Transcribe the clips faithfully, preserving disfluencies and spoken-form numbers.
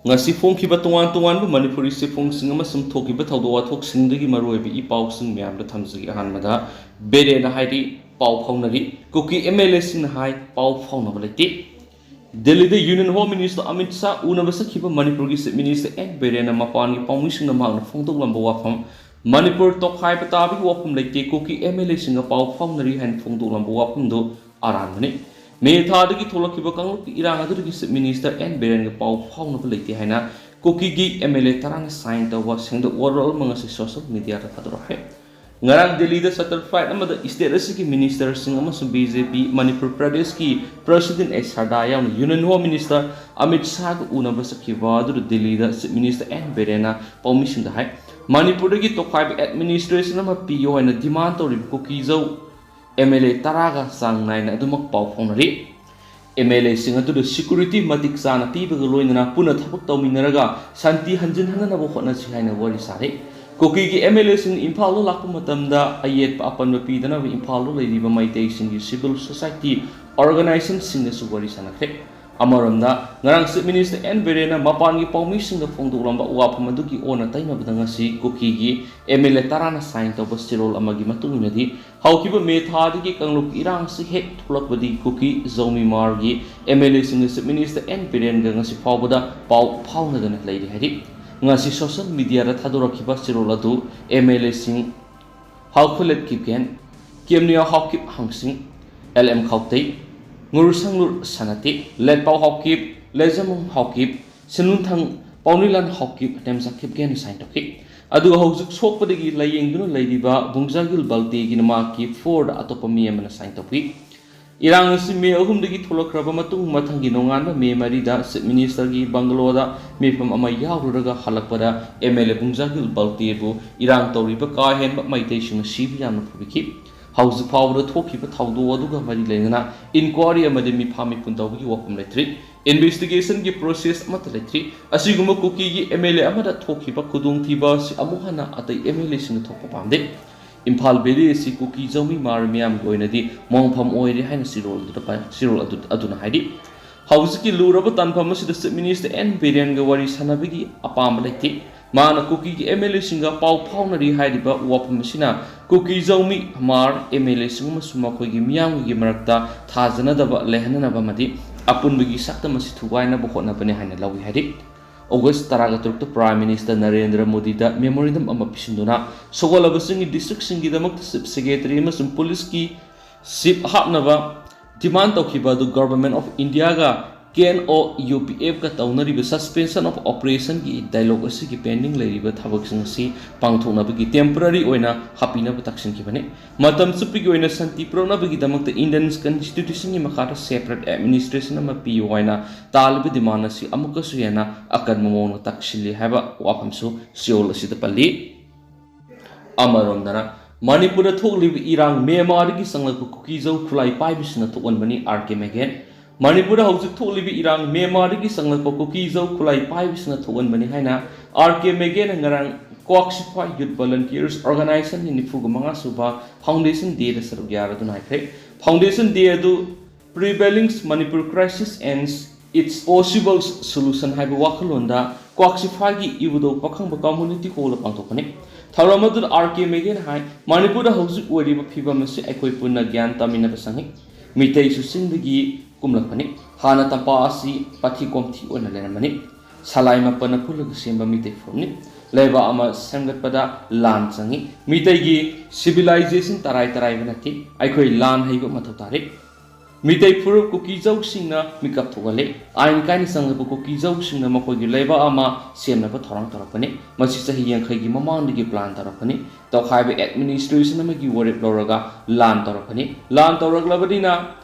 ꯉꯁꯤ ꯐꯣꯡꯈꯤꯕ ꯇꯣꯉꯥꯟ ꯇꯣꯉꯥꯟꯕ ꯃꯅꯤꯄꯨꯔꯤ ꯆꯦꯐꯣꯡꯁꯤꯡ ꯑꯃꯁꯨꯡ ꯊꯣꯛꯈꯤꯕ ꯊꯧꯗꯣꯛ ꯋꯥꯊꯣꯛꯁꯤꯡꯗꯒꯤ ꯃꯔꯨꯑꯣꯏꯕ ꯏ ꯄꯥꯎꯁꯤꯡ ꯃꯌꯥꯝꯗ ꯊꯝꯖꯒꯦ꯫ ꯑꯍꯥꯟꯕꯗ, ꯕꯤꯔꯦꯟꯅ ꯍꯥꯏꯔꯤ, ꯄꯥꯎ ꯐꯥꯎꯅꯔꯤ꯫ ꯀꯨꯀꯤ ꯑꯦꯝ ꯑꯦꯜ ꯑꯦꯁꯤꯡꯅ ꯍꯥꯏ, ꯄꯥꯎ ꯐꯥꯎꯅꯕ ꯂꯩꯇꯦ꯫ ꯗꯦꯜꯂꯤꯗ union home minister Amit Shah ꯎꯅꯕ ꯆꯠꯈꯤꯕ ꯃꯅꯤꯄꯨꯔꯒꯤ ꯆꯤꯐ ꯃꯤꯅꯤꯁꯇꯔ ꯑꯦꯟ ꯕꯤꯔꯦꯟꯅ ꯃꯄꯥꯟꯒꯤ ꯄꯥꯎꯃꯤꯁꯤꯡꯗ ꯃꯍꯥꯛꯅ ꯐꯣꯡꯗꯣꯛꯂꯝꯕ ꯋꯥꯐꯝ, ꯃꯅꯤꯄꯨꯔ ꯇꯣꯈꯥꯏꯕ ꯇꯥꯕꯒꯤ ꯋꯥꯐꯝ ꯂꯩꯇꯦ, ꯀꯨꯀꯤ ꯑꯦꯝ ꯑꯦꯜ ꯑꯦꯁꯤꯡꯒ ꯄꯥꯎ ꯐꯥꯎꯅꯔꯤ ꯍꯥꯏꯅ ꯐꯣꯡꯗꯣꯛꯂꯝꯕ ꯋꯥꯐꯝꯗꯨ ꯑꯔꯥꯟꯕꯅꯤ꯫ ꯃꯦ ꯊꯥꯗꯒꯤ ꯊꯣꯛꯂꯛꯈꯤꯕ ꯀꯥꯡꯂꯨꯞꯀꯤ ꯏꯔꯥꯡ ꯑꯗꯨꯗꯒꯤ ꯆꯤꯐ ꯃꯤꯅꯤꯁꯇꯔ ꯑꯦꯟ ꯕꯤꯔꯦꯟꯒ ꯄꯥꯎ ꯐꯥꯎꯅꯕ ꯂꯩꯇꯦ ꯍꯥꯏꯅ ꯀꯨꯀꯤꯒꯤ ꯑꯦꯝ ꯑꯦꯜ ꯑꯦ ꯇꯔꯥꯅ ꯁꯥꯏꯟ ꯇꯧꯕ ꯁꯦꯡꯗꯣꯛ ꯋꯥꯔꯣꯜ ꯑꯃ ꯉꯁꯤ ꯁꯣꯁꯤꯌꯦꯜ ꯃꯤꯗꯤꯌꯥꯗ ꯊꯥꯗꯣꯔꯛꯈ꯭ꯔꯦ꯫ ꯉꯔꯥꯡ ꯗꯦꯜꯂꯤꯗ ꯆꯥꯔꯇꯔ ꯐ꯭ꯂꯥꯏꯠ ꯑꯃꯗ ꯁ꯭ꯇꯦꯠ ꯑꯁꯤꯒꯤ ꯃꯤꯅꯤꯁꯇꯔꯁꯤꯡ ꯑꯃꯁꯨꯡ ꯕꯤ ꯖꯦ ꯄꯤ ꯃꯅꯤꯄꯨꯔ ꯄ꯭ꯔꯗꯦꯁꯀꯤ ꯄ꯭ꯔꯁꯤꯗꯦꯟ ꯑꯦꯁ ꯁꯔꯗꯥ ꯌꯥꯎꯅ ꯌꯨꯅꯤꯌꯟ ꯍꯣꯝ ꯃꯤꯅꯤꯁꯇꯔ ꯑꯃꯤꯠ ꯁꯥꯍꯒ ꯎꯅꯕ ꯆꯠꯈꯤꯕ ꯑꯗꯨꯗ ꯗꯦꯜꯂꯤꯗ ꯆꯤꯐ ꯃꯤꯅꯤꯁꯇꯔ ꯑꯦꯟ ꯕꯤꯔꯦꯟꯅ ꯄꯥꯎꯃꯤꯁꯤꯡꯗ ꯍꯥꯏ, ꯃꯅꯤꯄꯨꯔꯗꯒꯤ ꯇꯣꯈꯥꯏꯕ ꯑꯦꯗꯃꯤꯅꯤꯁꯇ꯭ꯔꯦꯁꯟ ꯑꯃ ꯄꯤꯌꯣ ꯍꯥꯏꯅ ꯗꯤꯃꯥꯟ ꯇꯧꯔꯤꯕ ꯀꯨꯀꯤꯖꯧ ꯑꯦꯝ ꯑꯦꯜ ꯑꯦ ꯇꯔꯥꯒ ꯆꯥꯡ ꯅꯥꯏꯅ ꯑꯗꯨꯃꯛ ꯄꯥꯎ ꯐꯥꯎꯅꯔꯤ꯫ ꯑꯦꯝ ꯑꯦꯜ ꯑꯦꯁꯤꯡ ꯑꯗꯨꯗ ꯁꯦꯀ꯭ꯌꯨꯔꯤꯇꯤ ꯃꯇꯤꯛ ꯆꯥꯅ ꯄꯤꯕꯒ ꯂꯣꯏꯅꯅ ꯄꯨꯟꯅ ꯊꯕꯛ ꯇꯧꯃꯤꯟꯅꯔꯒ ꯁꯥꯟꯇꯤ ꯍꯟꯖꯤꯟꯍꯟꯅꯅꯕ ꯍꯣꯠꯅꯁꯤ ꯍꯥꯏꯅ ꯋꯥꯔꯤ ꯁꯥꯔꯤ꯫ ꯀꯨꯀꯤꯒꯤ ꯑꯦꯝ ꯑꯦꯜ ꯑꯦꯁꯤꯡ ꯏꯝꯐꯥꯜꯗ ꯂꯥꯛꯄ ꯃꯇꯝꯗ ꯑꯌꯦꯠꯄ ꯑꯄꯟꯕ ꯄꯤꯗꯅꯕ ꯏꯝꯐꯥꯜꯗ ꯂꯩꯔꯤꯕ ꯃꯩꯇꯩꯁꯤꯡꯒꯤ ꯁꯤꯚꯤꯜ ꯁꯣꯁꯥꯏꯇꯤ ꯑꯣꯔꯒꯅꯥꯏꯖꯦꯁꯟꯁꯤꯡꯒꯁꯨ ꯋꯥꯔꯤ ꯁꯥꯟꯅꯈ꯭ꯔꯦ꯫ ꯑꯃꯔꯣꯝꯗ, ꯉꯔꯥꯡ ꯆꯤꯐ ꯃꯤꯅꯤꯁꯇꯔ ꯑꯦꯟ ꯕꯤꯔꯦꯟꯅ ꯃꯄꯥꯟꯒꯤ ꯄꯥꯎꯃꯤꯁꯤꯡꯗ ꯐꯣꯡꯗꯣꯛꯂꯝꯕ ꯋꯥꯐꯝ ꯑꯗꯨꯒꯤ ꯑꯣꯟꯅ ꯇꯩꯅꯕꯗ ꯉꯁꯤ ꯀꯨꯀꯤꯒꯤ ꯑꯦꯝ ꯑꯦꯜ ꯑꯦ ꯇꯔꯥꯅ ꯁꯥꯏꯟ ꯇꯧꯕ ꯆꯦꯔꯣꯜ ꯑꯃꯒꯤ ꯃꯇꯨꯡ ꯏꯟꯅꯗꯤ, ꯍꯧꯈꯤꯕ ꯃꯦ ꯊꯥꯗꯒꯤ ꯀꯥꯡꯂꯨꯞꯀꯤ ꯏꯔꯥꯡ ꯑꯁꯤ ꯍꯦꯛ ꯊꯣꯛꯂꯛꯄꯗꯒꯤ ꯀꯨꯀꯤ ꯖꯧꯃꯤ ꯃꯥꯔꯒꯤ ꯑꯦꯝ ꯑꯦꯜ ꯑꯦꯁꯤꯡꯅ ꯆꯤꯐ ꯃꯤꯅꯤꯁꯇꯔ ꯑꯦꯟ ꯕꯤꯔꯦꯟꯒ ꯉꯁꯤ ꯐꯥꯎꯕꯗ ꯄꯥꯎ ꯐꯥꯎꯅꯗꯅ ꯂꯩꯔꯤ ꯍꯥꯏꯔꯤ꯫ ꯉꯁꯤ ꯁꯣꯁꯤꯌꯦꯜ ꯃꯤꯗꯤꯌꯥꯗ ꯊꯥꯗꯣꯔꯛꯈꯤꯕ ꯆꯦꯔꯣꯜ ꯑꯗꯨ ꯑꯦꯝ ꯑꯦꯜ ꯑꯦꯁꯤꯡ Haokholet Kipgen, Kemneiya Haokip Hangshing, L M Khoute, Ngursanglur Sanate, Letpao Haokip, Lejmung Haokip, Sinlunthang Paonilan Haokip, Nemcha Kipgen sign ꯇꯧꯈꯤ꯫ ꯑꯗꯨꯒ ꯍꯧꯖꯤꯛ ꯁꯣꯛꯄꯗꯒꯤ ꯂꯥꯏꯌꯦꯡꯗꯨꯅ ꯂꯩꯔꯤꯕ ꯕꯨꯡꯖꯥꯒꯤꯜ ꯕꯜꯇꯦꯒꯤꯅ ꯃꯍꯥꯛꯀꯤ ꯐꯣꯔꯗ ꯑꯇꯣꯞꯄ ꯃꯤ ꯑꯃꯅ ꯁꯥꯏꯟ ꯇꯧꯈꯤ꯫ ꯏꯔꯥꯡ ꯑꯁꯤ ꯃꯦ ꯑꯍꯨꯝꯗꯒꯤ ꯊꯣꯛꯂꯛꯈ꯭ꯔꯕ ꯃꯇꯨꯡ, ꯃꯊꯪꯒꯤ ꯅꯣꯡꯉꯥꯟꯕ ꯃꯦ ꯃꯔꯤꯗ ꯆꯤꯐ ꯃꯤꯅꯤꯁꯇꯔꯒꯤ ꯕꯪꯒꯂꯣꯗ ꯃꯤꯐꯝ ꯑꯃ ꯌꯥꯎꯔꯨꯔꯒ ꯍꯜꯂꯛꯄꯗ ꯑꯦꯝ ꯑꯦꯜ ꯑꯦ ꯕꯨꯡꯖꯥꯒꯤꯜ ꯕꯜꯇꯦꯕꯨ ꯏꯔꯥꯡ ꯇꯧꯔꯤꯕ ꯀꯥ ꯍꯦꯟꯕ ꯃꯩꯇꯩꯁꯤꯡꯅ ꯁꯤꯕ ꯌꯥꯝꯅ ꯐꯨꯕꯤꯈꯤ꯫ ꯍꯧꯖꯤꯛ ꯐꯥꯎꯕꯗ ꯊꯣꯛꯈꯤꯕ ꯊꯧꯗꯣꯛ ꯑꯗꯨꯒ ꯃꯔꯤ ꯂꯩꯅꯅ ꯏꯟꯀ꯭ꯋꯥꯔꯤ ꯑꯃꯗꯤ ꯃꯤꯐꯥ ꯃꯤꯄꯨꯟ ꯇꯧꯕꯒꯤ ꯋꯥꯐꯝ ꯂꯩꯇ꯭ꯔꯤ꯫ ꯏꯟꯚꯦꯁꯇꯤꯒꯦꯁꯟꯒꯤ ꯄ꯭ꯔꯣꯁꯦꯁ ꯑꯃꯠꯇ ꯂꯩꯇ꯭ꯔꯤ꯫ ꯑꯁꯤꯒꯨꯝꯕ ꯀꯨꯀꯤꯒꯤ ꯑꯦꯝ ꯑꯦꯜ ꯑꯦ ꯑꯃꯗ ꯊꯣꯛꯈꯤꯕ ꯈꯨꯗꯣꯡꯊꯤꯕ ꯑꯁꯤ ꯑꯃꯨꯛ ꯍꯟꯅ ꯑꯇꯩ ꯑꯦꯝ ꯑꯦꯜ ꯑꯦꯁꯤꯡꯗ ꯊꯣꯛꯄ ꯄꯥꯝꯗꯦ꯫ ꯏꯝꯐꯥꯜ ꯚꯦꯂꯤ ꯑꯁꯤ ꯀꯨꯀꯤ ꯖꯧꯃꯤ ꯃꯥꯔ ꯃꯤꯌꯥꯝꯒꯤ ꯑꯣꯏꯅꯗꯤ ꯃꯣꯡꯐꯝ ꯑꯣꯏꯔꯦ ꯍꯥꯏꯅ ꯆꯦꯔꯣꯜ ꯑꯗꯨꯗ ꯄꯥꯏ-, ꯆꯦꯔꯣꯜ ꯑꯗꯨ-, ꯑꯗꯨꯅ ꯍꯥꯏꯔꯤ꯫ ꯍꯧꯖꯤꯛꯀꯤ ꯂꯨꯔꯕ ꯇꯥꯟꯐꯝ ꯑꯁꯤꯗ Chief Minister N Birenꯒ ꯋꯥꯔꯤ ꯁꯥꯟꯅꯕꯒꯤ ꯑꯄꯥꯝꯕ ꯂꯩꯇꯦ꯫ ꯃꯥꯅ ꯀꯨꯀꯤꯒꯤ MLAꯁꯤꯡꯒ ꯄꯥꯎ ꯐꯥꯎꯅꯔꯤ ꯍꯥꯏꯔꯤꯕ ꯋꯥꯐꯝ ꯑꯁꯤꯅ ꯀꯨꯀꯤ ꯖꯧꯃꯤ ꯍꯃꯥꯔ MLAꯁꯤꯡ ꯑꯃꯁꯨꯡ ꯃꯈꯣꯏꯒꯤ ꯃꯤꯌꯥꯝꯒꯤ ꯃꯔꯛꯇ ꯊꯥꯖꯅꯗꯕ ꯂꯩꯍꯟꯅꯕ ꯑꯃꯗꯤ ꯑꯄꯨꯟꯕꯒꯤ ꯁꯛꯇꯝ ꯑꯁꯤ ꯊꯨꯒꯥꯏꯅꯕ ꯍꯣꯠꯅꯕꯅꯤ ꯍꯥꯏꯅ ꯂꯧꯏ ꯍꯥꯏꯔꯤ꯫ August ꯇꯔꯥꯒ ꯇꯔꯨꯛꯇ Prime Minister ꯅꯔꯦꯟꯗ꯭ꯔ ꯃꯣꯗꯤꯗ memorandum ꯑꯃ ꯄꯤꯁꯤꯟꯗꯨꯅ ꯁꯣꯛꯍꯜꯂꯕꯁꯤꯡꯒꯤ districtꯁꯤꯡꯒꯤꯗꯃꯛꯇ Chief Secretary ꯑꯃꯁꯨꯡ policeꯀꯤ chief ꯍꯥꯞꯅꯕ demand ꯇꯧꯈꯤꯕ ꯑꯗꯨ Government of Indiaꯒ K N O U P Fꯀ ꯇꯧꯅꯔꯤꯕ suspension of operationꯒꯤ dialogue ꯑꯁꯤꯒꯤ pending ꯂꯩꯔꯤꯕ ꯊꯕꯛꯁꯤꯡ ꯑꯁꯤ ꯄꯥꯡꯊꯣꯛꯅꯕꯒꯤ temporary ꯑꯣꯏꯅ ꯍꯥꯞꯄꯤꯅꯕ ꯇꯛꯁꯤꯟꯈꯤꯕꯅꯤ꯫ ꯃꯇꯝ ꯆꯨꯞꯄꯒꯤ ꯑꯣꯏꯅ ꯁꯥꯟꯇꯤ ꯄꯨꯔꯛꯅꯕꯒꯤꯗꯃꯛꯇ Indian Constitutionꯒꯤ ꯃꯈꯥꯗ separate administration ꯑꯃ ꯄꯤꯌꯨ ꯍꯥꯏꯅ ꯇꯥꯜꯂꯤꯕ demand ꯑꯁꯤ ꯑꯃꯨꯛꯀꯁꯨ ꯍꯦꯟꯅ ꯑꯀꯟꯕ ꯃꯑꯣꯡꯗ ꯇꯛꯁꯤꯜꯂꯤ ꯍꯥꯏꯕ ꯋꯥꯐꯝꯁꯨ ꯆꯌꯣꯜ ꯑꯁꯤꯗ ꯄꯜꯂꯤ꯫ ꯑꯃꯔꯣꯝꯗꯅ ꯃꯅꯤꯄꯨꯔꯗ ꯊꯣꯛꯂꯤꯕ ꯏꯔꯥꯡ ꯃ꯭ꯌꯥꯟꯃꯥꯔꯗꯒꯤ ꯆꯪꯂꯛꯄ ꯀꯨꯀꯤꯖꯧ ꯈꯨꯠꯂꯥꯏ ꯄꯥꯏꯕꯁꯤꯅ ꯊꯣꯛꯍꯟꯕꯅꯤ R K Maguen꯫ ꯃꯅꯤꯄꯨꯔꯗ ꯍꯧꯖꯤꯛ ꯊꯣꯛꯂꯤꯕ ꯏꯔꯥꯡ ꯃ꯭ꯌꯥꯟꯃꯥꯔꯗꯒꯤ ꯆꯪꯂꯛꯄ ꯀꯨꯀꯤꯖꯧ ꯈꯨꯠꯂꯥꯏ ꯄꯥꯏꯕꯁꯤꯅ ꯊꯣꯛꯍꯟꯕꯅꯤ ꯍꯥꯏꯅ R K Magenꯅ ꯉꯔꯥꯡ Kawk Sepha Youth Volunteers Organizationꯒꯤ ꯅꯤꯐꯨꯒ ꯃꯉꯥ ꯁꯨꯕ Foundation Dayꯗ ꯁꯔꯨꯛ ꯌꯥꯔꯗꯨꯅ ꯍꯥꯏꯈ꯭ꯔꯦ꯫ Foundation Day ꯑꯗꯨ Prevailing Manipur Crisis and Its Possible Solution ꯍꯥꯏꯕ ꯋꯥꯈꯜꯂꯣꯟꯗ Kawk Sephaꯒꯤ ꯏꯕꯨꯙꯧ ꯄꯥꯈꯪꯕ Community Hallꯗ ꯄꯥꯡꯊꯣꯛꯄꯅꯤ꯫ ꯊꯧꯔꯝ ꯑꯗꯨꯗ R K Magenꯅ ꯍꯥꯏ, ꯃꯅꯤꯄꯨꯔꯗ ꯍꯧꯖꯤꯛ ꯑꯣꯏꯔꯤꯕ ꯐꯤꯕꯝ ꯑꯁꯤ ꯑꯩꯈꯣꯏ ꯄꯨꯟꯅ ꯒ꯭ꯌꯥꯟ ꯇꯥꯃꯤꯟꯅꯕ ꯆꯪꯏ꯫ ꯃꯤꯇꯩꯁꯨ ꯆꯤꯡꯗꯒꯤ ꯀꯨꯝꯂꯛꯄꯅꯤ꯫ ꯍꯥꯟꯅ ꯇꯝꯄꯥꯛ ꯑꯁꯤ ꯄꯥꯊꯤ ꯀꯣꯝꯊꯤ ꯑꯣꯏꯅ ꯂꯩꯔꯝꯕꯅꯤ꯫ ꯁꯂꯥꯏ ꯃꯥꯄꯟꯅ ꯄꯨꯜꯂꯒ ꯁꯦꯝꯕ ꯃꯤꯇꯩ ꯐꯨꯔꯨꯞꯅꯤ꯫ ꯂꯩꯕꯥꯛ ꯑꯃ ꯁꯦꯝꯒꯠꯄꯗ ꯂꯥꯟ ꯆꯪꯏ꯫ ꯃꯤꯇꯩꯒꯤ civilization ꯇꯔꯥꯏ ꯇꯔꯥꯏꯕ ꯅꯠꯇꯦ꯫ ꯑꯩꯈꯣꯏ ꯂꯥꯟ ꯍꯩꯕ ꯃꯊꯧ ꯇꯥꯔꯤ꯫ ꯃꯤꯇꯩ ꯐꯨꯔꯨꯞ ꯀꯨꯀꯤꯖꯧꯁꯤꯡꯅ ꯃꯤꯀꯞ ꯊꯣꯛꯍꯜꯂꯤ꯫ ꯑꯥꯏꯟ ꯀꯥꯏꯅ ꯆꯪꯂꯛꯄ ꯀꯨꯀꯤꯖꯧꯁꯤꯡꯅ ꯃꯈꯣꯏꯒꯤ ꯂꯩꯕꯥꯛ ꯑꯃ ꯁꯦꯝꯅꯕ ꯊꯧꯔꯥꯡ ꯇꯧꯔꯛꯄꯅꯤ꯫ ꯃꯁꯤ ꯆꯍꯤ ꯌꯥꯡꯈꯩꯒꯤ ꯃꯃꯥꯡꯗꯒꯤ plan ꯇꯧꯔꯛꯄꯅꯤ꯫ ꯇꯧꯈꯥꯏꯕ administration ꯑꯃꯒꯤ ꯋꯥꯔꯦꯞ ꯂꯧꯔꯒ ꯂꯥꯟ ꯇꯧꯔꯛꯄꯅꯤ꯫ ꯂꯥꯟ ꯇꯧꯔꯛꯂꯕꯅꯤꯅ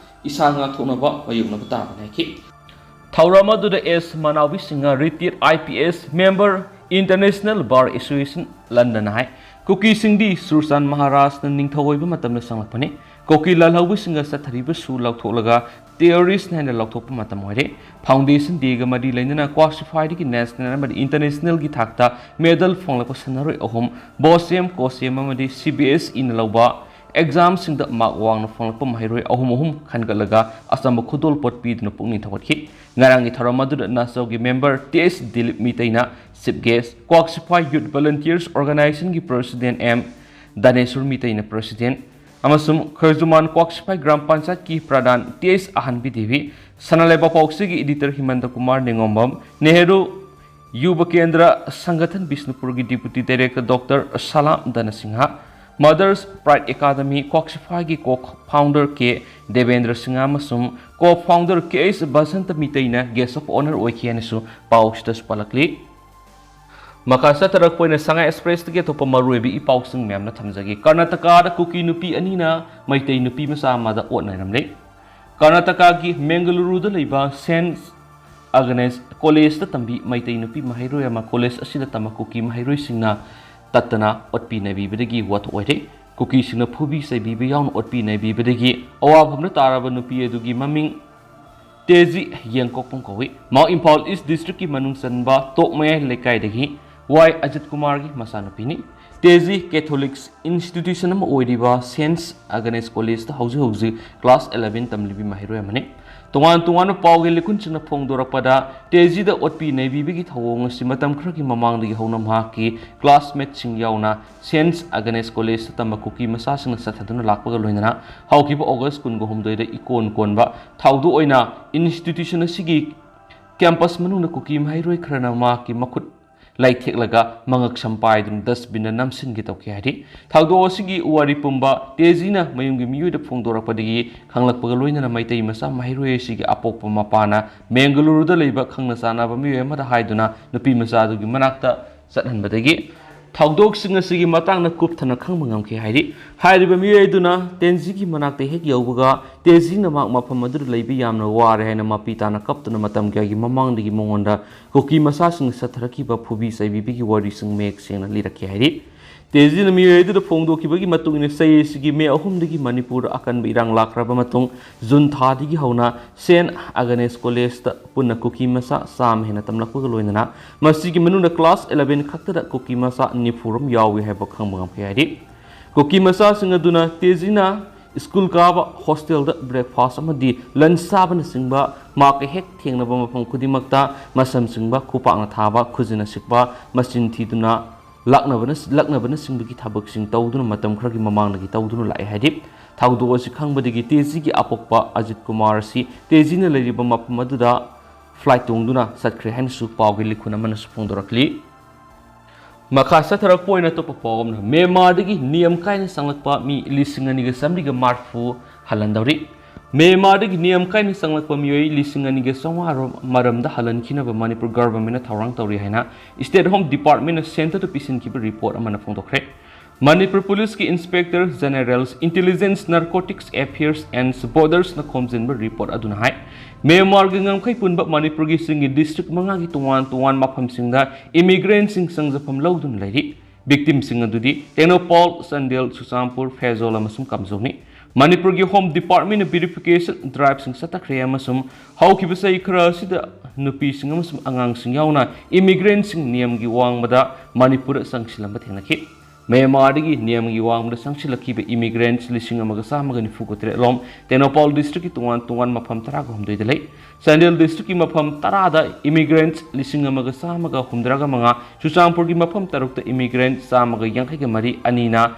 ꯏꯁꯥ ꯉꯥꯛꯊꯣꯛꯅꯕ ꯃꯥꯌꯣꯛꯅꯕ ꯇꯥꯕꯅꯤ ꯍꯥꯏꯈꯤ꯫ ꯊꯧꯔꯝ ꯑꯗꯨꯗ ꯑꯦꯁ ꯃꯅꯥꯎꯕꯤ Singh, retired I P S member, International Bar Association, London ꯍꯥꯏ, ꯀꯨꯀꯤꯁꯤꯡꯗꯤ ꯁꯨꯔꯆꯥꯟ ꯃꯍꯥꯔꯥꯖꯅ ꯅꯤꯡꯊꯧ ꯑꯣꯏꯕ ꯃꯇꯝꯗ ꯆꯪꯂꯛꯄꯅꯤ꯫ ꯀꯨꯀꯤ ꯂꯥꯜꯍꯧꯕꯁꯤꯡꯒ ꯆꯠꯊꯔꯤꯕ ꯁꯨ ꯂꯧꯊꯣꯛꯂꯒ terrorist ꯍꯥꯏꯅ ꯂꯥꯎꯊꯣꯛꯄ ꯃꯇꯝ ꯑꯣꯏꯔꯦ꯫ Foundation Dayꯒ ꯃꯔꯤ ꯂꯩꯅꯅ Kawk Sephaꯗꯒꯤ national ꯑꯃꯗꯤ internationalꯒꯤ ꯊꯥꯛꯇ medal ꯐꯪꯂꯛꯄ ꯁꯥꯟꯅꯔꯣꯏ ꯑꯍꯨꯝ, Bosem, Kosem ꯑꯃꯗꯤ C B S Eꯅ ꯂꯧꯕ ꯑꯦꯛꯖꯥꯝꯁꯤꯡꯗ ꯃꯥꯔꯛ ꯋꯥꯡꯅ ꯐꯪꯂꯛꯄ ꯃꯍꯩꯔꯣꯏ ꯑꯍꯨꯝ ꯑꯍꯨꯝ ꯈꯟꯒꯠꯂꯒ ꯑꯆꯝꯕ ꯈꯨꯗꯣꯜꯄꯣꯠ ꯄꯤꯗꯨꯅ ꯄꯨꯛꯅꯤꯡ ꯊꯧꯒꯠꯈꯤ꯫ ꯉꯔꯥꯡꯒꯤ ꯊꯧꯔꯝ ꯑꯗꯨꯗ ꯅꯥꯆꯧꯒꯤ ꯃꯦꯝꯕꯔ ꯇꯤ ꯑꯦꯁ ꯗꯤꯂꯤꯞ ꯃꯤꯇꯩꯅ ꯆꯤꯐ ꯒꯦꯁ, ꯀ꯭ꯋꯥꯛ ꯁꯤꯐꯥꯏ ꯌꯨꯠ ꯚꯣꯂꯨꯟꯇꯤꯌꯔꯁ ꯑꯣꯔꯒꯅꯥꯏꯖꯦꯁꯟꯒꯤ ꯄ꯭ꯔꯁꯤꯗꯦꯟ ꯑꯦꯝ ꯗꯥꯅꯦꯁꯣꯔ ꯃꯤꯇꯩꯅ ꯄ꯭ꯔꯁꯤꯗꯦꯟ ꯑꯃꯁꯨꯡ ꯈꯔꯖꯨꯃꯥꯟ ꯀ꯭ꯋꯥꯛ ꯁꯤꯐꯥꯏ ꯒ꯭ꯔꯥꯝ ꯄꯟꯆꯥꯌꯠꯀꯤ ꯄ꯭ꯔꯙꯥꯟ ꯇꯤ ꯑꯦꯁ ꯑꯍꯟꯕꯤ ꯗꯦꯕꯤ, ꯁꯅꯥ ꯂꯩꯕꯥꯛ ꯄꯥꯎꯆꯦꯒꯤ ꯏꯗꯤꯇꯔ ꯍꯤꯃꯟꯇ ꯀꯨꯃꯥꯔ ꯅꯤꯉꯣꯝꯕꯝ, ꯅꯦꯍꯔꯨ ꯌꯨꯕ ꯀꯦꯟꯗ꯭ꯔ ꯁꯪꯒꯊꯟ ꯕꯤꯁꯅꯨꯄꯨꯔꯒꯤ deputy director doctor Salam Dhanasingh, mother's pride academy ꯀ꯭ꯋꯥꯛꯁꯤꯐꯥꯏꯒꯤ co founder K Devendra Singh ꯑꯃꯁꯨꯡ co founder K H Basanta ꯃꯤꯇꯩꯅ ꯒꯦꯁ ꯑꯣꯐ ꯑꯣꯅꯔ ꯑꯣꯏꯈꯤ ꯍꯥꯏꯅꯁꯨ ꯄꯥꯎꯁꯤꯗꯁꯨ ꯄꯜꯂꯛꯂꯤ꯫ ꯃꯈꯥ ꯆꯠꯊꯔꯛꯄ ꯑꯣꯏꯅ ꯁꯉꯥꯏ ꯑꯦꯛꯁꯄ꯭ꯔꯦꯁꯇꯒꯤ ꯑꯇꯣꯞꯄ ꯃꯔꯨꯑꯣꯏꯕ ꯏ ꯄꯥꯎꯁꯤꯡ ꯃꯌꯥꯝꯅ ꯊꯝꯖꯒꯦ꯫ ꯀꯔꯅꯥꯇꯀꯥꯗ ꯀꯨꯀꯤ ꯅꯨꯄꯤ ꯑꯅꯤꯅ ꯃꯩꯇꯩ ꯅꯨꯄꯤ ꯃꯆꯥ ꯑꯃꯗ ꯑꯣꯠ ꯅꯩꯔꯝꯂꯦ꯫ ꯀꯔꯅꯥꯇꯀꯥꯒꯤ ꯃꯦꯡꯒꯂꯨꯔꯨꯗ ꯂꯩꯕ ꯁꯦꯟꯠ ꯑꯒꯅꯦꯁ ꯀꯣꯂꯦꯖꯇ ꯇꯝꯕꯤ ꯃꯩꯇꯩ ꯅꯨꯄꯤ ꯃꯍꯩꯔꯣꯏ ꯑꯃ ꯀꯣꯂꯦꯖ ꯑꯁꯤꯗ ꯇꯝꯕ ꯀꯨꯀꯤ ꯃꯍꯩꯔꯣꯏꯁꯤꯡꯅ ꯇꯠꯇꯅ ꯑꯣꯠꯄꯤ ꯅꯩꯕꯤꯕꯗꯒꯤ ꯋꯥꯊꯣꯛ ꯑꯣꯏꯔꯦ꯫ ꯀꯨꯀꯤꯁꯤꯡꯅ ꯐꯨꯕꯤ ꯆꯩꯕꯤꯕ ꯌꯥꯎꯅ ꯑꯣꯠꯄꯤ ꯅꯩꯕꯤꯕꯗꯒꯤ ꯑꯋꯥꯐꯝꯗ ꯇꯥꯔꯕ ꯅꯨꯄꯤ ꯑꯗꯨꯒꯤ ꯃꯃꯤꯡ ꯇꯦꯖꯤ ꯌꯦꯡꯀꯣꯛꯄꯝ ꯀꯧꯏ꯫ ꯃꯥꯎ ꯏꯝꯐꯥꯜ ꯏꯁ ꯗꯤꯁꯇ꯭ꯔꯤꯛꯀꯤ ꯃꯅꯨꯡ ꯆꯟꯕ ꯇꯣꯛꯃꯌꯥꯏ ꯂꯩꯀꯥꯏꯗꯒꯤ ꯋꯥꯏ ꯑꯖꯤꯠ ꯀꯨꯃꯥꯔꯒꯤ ꯃꯆꯥꯅꯨꯄꯤꯅꯤ꯫ ꯇꯦꯖꯤ ꯀꯦꯊꯣꯂꯤꯛꯁ ꯏꯟꯁꯇꯤꯇ꯭ꯌꯨꯁꯟ ꯑꯃ ꯑꯣꯏꯔꯤꯕ ꯁꯦꯟꯠ ꯑꯒꯅꯦꯁ ꯀꯣꯂꯦꯖꯇ ꯍꯧꯖꯤꯛ ꯍꯧꯖꯤꯛ ꯀ꯭ꯂꯥꯁ ꯑꯦꯂꯚꯦꯟ ꯇꯝꯂꯤꯕꯤ ꯃꯍꯩꯔꯣꯏ ꯑꯃꯅꯤ꯫ ꯇꯣꯉꯥꯟ ꯇꯣꯉꯥꯟꯕ ꯄꯥꯎꯒꯤ ꯂꯤꯈꯨꯟꯁꯤꯡꯅ ꯐꯣꯡꯗꯣꯔꯛꯄꯗ, ꯇꯦꯖꯤꯗ ꯑꯣꯠꯄꯤ ꯅꯩꯕꯤꯕꯒꯤ ꯊꯧꯑꯣꯡ ꯑꯁꯤ ꯃꯇꯝ ꯈꯔꯒꯤ ꯃꯃꯥꯡꯗꯒꯤ ꯍꯧꯅ ꯃꯍꯥꯛꯀꯤ ꯀ꯭ꯂꯥꯁꯃꯦꯠꯁꯤꯡ ꯌꯥꯎꯅ ꯁꯦꯟꯠ ꯑꯒꯅꯦꯁ ꯀꯣꯂꯦꯖꯇ ꯇꯝꯕ ꯀꯨꯀꯤ ꯃꯆꯥꯁꯤꯡꯅ ꯆꯠꯊꯗꯨꯅ ꯂꯥꯛꯄꯒ ꯂꯣꯏꯅꯅ ꯍꯧꯈꯤꯕ ꯑꯣꯒꯁ ꯀꯨꯟꯒ ꯍꯨꯝꯗꯣꯏꯗ ꯏꯀꯣꯟ ꯀꯣꯟꯕ ꯊꯧꯗꯣꯛ ꯑꯣꯏꯅ ꯏꯟꯁꯇꯤꯇ꯭ꯌꯨꯁꯟ ꯑꯁꯤꯒꯤ ꯀꯦꯝꯄꯁ ꯃꯅꯨꯡꯗ ꯀꯨꯀꯤ ꯃꯍꯩꯔꯣꯏ ꯈꯔꯅ ꯃꯍꯥꯛꯀꯤ ꯃꯈꯨꯠ ꯂꯩꯊꯦꯛꯂꯒ ꯃꯉꯛꯁꯝ ꯄꯥꯏꯗꯨꯅ ꯗꯁꯕꯤꯟꯗ ꯅꯝꯁꯤꯟꯒꯦ ꯇꯧꯈꯤ ꯍꯥꯏꯔꯤ꯫ ꯊꯧꯗꯣꯛ ꯑꯁꯤꯒꯤ ꯋꯥꯔꯤ ꯄꯨꯝꯕ ꯇꯦꯖꯤꯅ ꯃꯌꯨꯝꯒꯤ ꯃꯤꯑꯣꯏꯗ ꯐꯣꯡꯗꯣꯔꯛꯄꯗꯒꯤ ꯈꯪꯂꯛꯄꯒ ꯂꯣꯏꯅꯅ ꯃꯩꯇꯩ ꯃꯆꯥ ꯃꯍꯩꯔꯣꯏ ꯑꯁꯤꯒꯤ ꯑꯄꯣꯛꯄ ꯃꯄꯥꯅ ꯃꯦꯡꯒꯂꯨꯔꯨꯗ ꯂꯩꯕ ꯈꯪꯅ ꯆꯥꯟꯅꯕ ꯃꯤꯑꯣꯏ ꯑꯃꯗ ꯍꯥꯏꯗꯨꯅ ꯅꯨꯄꯤ ꯃꯆꯥ ꯑꯗꯨꯒꯤ ꯃꯅꯥꯛꯇ ꯆꯠꯍꯟꯕꯗꯒꯤ ꯊꯧꯗꯣꯛꯁꯤꯡ ꯑꯁꯤꯒꯤ ꯃꯇꯥꯡꯗ ꯀꯨꯞꯊꯅ ꯈꯪꯕ ꯉꯝꯈꯤ ꯍꯥꯏꯔꯤ꯫ ꯍꯥꯏꯔꯤꯕ ꯃꯤꯑꯣꯏ ꯑꯗꯨꯅ ꯇꯦꯟꯖꯤꯒꯤ ꯃꯅꯥꯛꯇ ꯍꯦꯛ ꯌꯧꯕꯒ ꯇꯦꯖꯤꯅ ꯃꯍꯥꯛ ꯃꯐꯝ ꯑꯗꯨꯗ ꯂꯩꯕ ꯌꯥꯝꯅ ꯋꯥꯔꯦ ꯍꯥꯏꯅ ꯃꯄꯤ ꯇꯥꯅ ꯀꯞꯇꯨꯅ ꯃꯇꯝ ꯀꯌꯥꯒꯤ ꯃꯃꯥꯡꯗꯒꯤ ꯃꯉꯣꯟꯗ ꯀꯨꯀꯤ ꯃꯆꯥꯁꯤꯡꯅ ꯆꯠꯊꯔꯛꯈꯤꯕ ꯐꯨꯕꯤ ꯆꯩꯕꯤꯕꯒꯤ ꯋꯥꯔꯤꯁꯤꯡ ꯃꯌꯦꯛ ꯁꯦꯡꯅ ꯂꯤꯔꯛꯈꯤ ꯍꯥꯏꯔꯤ꯫ ꯇꯦꯖꯤꯅ ꯃꯤꯑꯣꯏ ꯑꯗꯨꯗ ꯐꯣꯡꯗꯣꯛꯈꯤꯕꯒꯤ ꯃꯇꯨꯡ ꯏꯟꯅ ꯆꯍꯤ ꯑꯁꯤꯒꯤ ꯃꯦ ꯑꯍꯨꯝꯗꯒꯤ ꯃꯅꯤꯄꯨꯔꯗ ꯑꯀꯟꯕ ꯏꯔꯥꯡ ꯂꯥꯛꯈ꯭ꯔꯕ ꯃꯇꯨꯡ ꯖꯨꯟ ꯊꯥꯗꯒꯤ ꯍꯧꯅ ꯁꯦꯟꯠ ꯑꯒꯅꯦꯁ ꯀꯣꯂꯦꯖꯇ ꯄꯨꯟꯅ ꯀꯨꯀꯤ ꯃꯆꯥ ꯆꯥꯝꯃ ꯍꯦꯟꯅ ꯇꯝꯂꯛꯄꯒ ꯂꯣꯏꯅꯅ ꯃꯁꯤꯒꯤ ꯃꯅꯨꯡꯗ ꯀ꯭ꯂꯥꯁ ꯑꯦꯂꯚꯦꯟ ꯈꯛꯇꯗ ꯀꯨꯀꯤ ꯃꯆꯥ ꯅꯤꯐꯨꯔꯣꯝ ꯌꯥꯎꯏ ꯍꯥꯏꯕ ꯈꯪꯕ ꯉꯝꯈꯤ ꯍꯥꯏꯔꯤ꯫ ꯀꯨꯀꯤ ꯃꯆꯥꯁꯤꯡ ꯑꯗꯨꯅ ꯇꯦꯖꯤꯅ ꯁ꯭ꯀꯨꯜ ꯀꯥꯕ ꯍꯣꯁꯇꯦꯜꯗ ꯕ꯭ꯔꯦꯛꯐꯥꯁ ꯑꯃꯗꯤ ꯂꯟꯆ ꯆꯥꯕꯅꯆꯤꯡꯕ ꯃꯍꯥꯛꯀ ꯍꯦꯛ ꯊꯦꯡꯅꯕ ꯃꯐꯝ ꯈꯨꯗꯤꯡꯃꯛꯇ ꯃꯁꯝꯁꯤꯡꯕ, ꯈꯨꯄꯥꯛꯅ ꯊꯥꯕ, ꯈꯨꯖꯤꯟꯅ ꯁꯤꯛꯄ, ꯃꯆꯤꯟ ꯊꯤꯗꯨꯅ ꯂꯥꯛꯅꯕꯅ-, ꯂꯛꯅꯕꯅꯆꯤꯡꯕꯒꯤ ꯊꯕꯛꯁꯤꯡ ꯇꯧꯗꯨꯅ ꯃꯇꯝ ꯈꯔꯒꯤ ꯃꯃꯥꯡꯗꯒꯤ ꯇꯧꯗꯨꯅ ꯂꯥꯛꯑꯦ ꯍꯥꯏꯔꯤ꯫ ꯊꯧꯗꯣꯛ ꯑꯁꯤ ꯈꯪꯕꯗꯒꯤ ꯇꯦꯖꯤꯒꯤ ꯑꯄꯣꯛꯄ ꯑꯖꯤꯠ ꯀꯨꯃꯥꯔ ꯑꯁꯤ ꯇꯦꯖꯤꯅ ꯂꯩꯔꯤꯕ ꯃꯐꯝ ꯑꯗꯨꯗ ꯐ꯭ꯂꯥꯏꯠ ꯇꯣꯡꯗꯨꯅ ꯆꯠꯈ꯭ꯔꯦ ꯍꯥꯏꯅꯁꯨ ꯄꯥꯎꯒꯤ ꯂꯤꯈꯨꯟ ꯑꯃꯅꯁꯨ ꯐꯣꯡꯗꯣꯔꯛꯂꯤ꯫ ꯃꯈꯥ ꯆꯠꯊꯔꯛꯄ ꯑꯣꯏꯅ ꯑꯇꯣꯞꯄ ꯄꯥꯎ ꯑꯃꯅ, ꯃ꯭ꯌꯥꯟꯃꯥꯔꯗꯒꯤ ꯅꯤꯌꯝ ꯀꯥꯏꯅ ꯆꯪꯂꯛꯄ ꯃꯤ ꯂꯤꯁꯤꯡ ꯑꯅꯤꯒ ꯆꯥꯃꯔꯤꯒ ꯃꯔꯤꯐꯨ ꯍꯜꯍꯟꯗꯧꯔꯤ꯫ ꯃ꯭ꯌꯥꯟꯃꯥꯔꯗꯒꯤ ꯅꯤꯌꯝ ꯀꯥꯏꯅ ꯆꯪꯂꯛꯄ ꯃꯤꯑꯣꯏ ꯂꯤꯁꯤꯡ ꯑꯅꯤꯒ ꯆꯥꯝꯃꯉꯥ ꯔꯣꯝ ꯃꯔꯝꯗ ꯍꯜꯍꯟꯈꯤꯅꯕ ꯃꯅꯤꯄꯨꯔ ꯒꯚꯔꯟꯃꯦꯟꯠꯅ ꯊꯧꯔꯥꯡ ꯇꯧꯔꯤ ꯍꯥꯏꯅ ꯁ꯭ꯇꯦꯠ ꯍꯣꯝ ꯗꯤꯄꯥꯔꯠꯃꯦꯟꯠꯅ ꯁꯦꯟꯇꯔꯗ ꯄꯤꯁꯤꯟꯈꯤꯕ ꯔꯤꯄꯣꯔꯠ ꯑꯃꯅ ꯐꯣꯡꯗꯣꯛꯈ꯭ꯔꯦ꯫ ꯃꯅꯤꯄꯨꯔ ꯄꯨꯂꯤꯁꯀꯤ inspector general, intelligence, narcotics affairs and ꯕꯣꯔꯗꯔꯁꯅ ꯈꯣꯝꯖꯤꯟꯕ ꯔꯤꯄꯣꯔꯠ ꯑꯗꯨꯅ ꯍꯥꯏ, ꯃ꯭ꯌꯥꯟꯃꯥꯔꯒꯤ ꯉꯝꯈꯩ ꯄꯨꯟꯕ ꯃꯅꯤꯄꯨꯔꯒꯤ ꯆꯤꯡꯒꯤ ꯗꯤꯁꯇ꯭ꯔꯤꯛ ꯃꯉꯥꯒꯤ ꯇꯣꯉꯥꯟ ꯇꯣꯉꯥꯟ ꯃꯐꯝꯁꯤꯡꯗ ꯏꯃꯤꯒ꯭ꯔꯦꯟꯠꯁꯤꯡ ꯆꯪꯖꯐꯝ ꯂꯧꯗꯨꯅ ꯂꯩꯔꯤ꯫ ꯚꯤꯛꯇꯤꯝꯁꯤꯡ ꯑꯗꯨꯗꯤ ꯇꯦꯡꯅꯧꯄꯥꯜ, ꯆꯥꯟꯗꯦꯜ, ꯆꯨꯔꯆꯥꯟꯄꯨꯔ, ꯐꯦꯖꯣꯜ ꯑꯃꯁꯨꯡ ꯀꯥꯝꯖꯣꯡꯅꯤ꯫ ꯃꯅꯤꯄꯨꯔꯒꯤ ꯍꯣꯝ ꯗꯤꯄꯥꯔꯠꯃꯦꯟꯠꯅ ꯚꯦꯔꯤꯐꯤꯀꯦꯁꯟ ꯗ꯭ꯔꯥꯏꯚꯁꯤꯡ ꯆꯠꯊꯈ꯭ꯔꯦ ꯑꯃꯁꯨꯡ ꯍꯧꯈꯤꯕ ꯆꯍꯤ ꯈꯔ ꯑꯁꯤꯗ ꯅꯨꯄꯤꯁꯤꯡ ꯑꯃꯁꯨꯡ ꯑꯉꯥꯡꯁꯤꯡ ꯌꯥꯎꯅ ꯏꯃꯤꯒ꯭ꯔꯦꯟꯠꯁꯤꯡ ꯅꯤꯌꯝꯒꯤ ꯋꯥꯡꯃꯗ ꯃꯅꯤꯄꯨꯔꯗ ꯆꯪꯁꯤꯜꯂꯝꯕ ꯊꯦꯡꯅꯈꯤ꯫ ꯃ꯭ꯌꯥꯟꯃꯥꯔꯗꯒꯤ ꯅꯤꯌꯝꯒꯤ ꯋꯥꯡꯃꯗ ꯆꯪꯁꯤꯜꯂꯛꯈꯤꯕ ꯏꯃꯤꯒ꯭ꯔꯦꯟꯠꯁ ꯂꯤꯁꯤꯡ ꯑꯃꯒ ꯆꯥꯝꯃꯒ ꯅꯤꯐꯨꯒ ꯇꯔꯦꯠ ꯂꯣꯝ ꯇꯦꯡꯅꯧꯄꯥꯜ ꯗꯤꯁꯇ꯭ꯔꯤꯛꯀꯤ ꯇꯣꯉꯥꯟ ꯇꯣꯉꯥꯟ ꯃꯐꯝ ꯇꯔꯥꯒ ꯍꯨꯝꯗꯣꯏꯗ ꯂꯩ꯫ ꯆꯥꯟꯗꯦꯜ ꯗꯤꯁꯇ꯭ꯔꯤꯛꯀꯤ ꯃꯐꯝ ꯇꯔꯥꯗ ꯏꯃꯤꯒ꯭ꯔꯦꯟꯠꯁ ꯂꯤꯁꯤꯡ ꯑꯃꯒ ꯆꯥꯝꯃꯒ ꯍꯨꯝꯗ꯭ꯔꯥꯒ ꯃꯉꯥ, ꯆꯨꯔꯆꯥꯟꯄꯨꯔꯒꯤ ꯃꯐꯝ ꯇꯔꯨꯛꯇ ꯏꯃꯤꯒ꯭ꯔꯦꯟꯠꯁ ꯆꯥꯝꯃꯒ ꯌꯥꯡꯈꯩꯒ ꯃꯔꯤ ꯑꯅꯤꯅ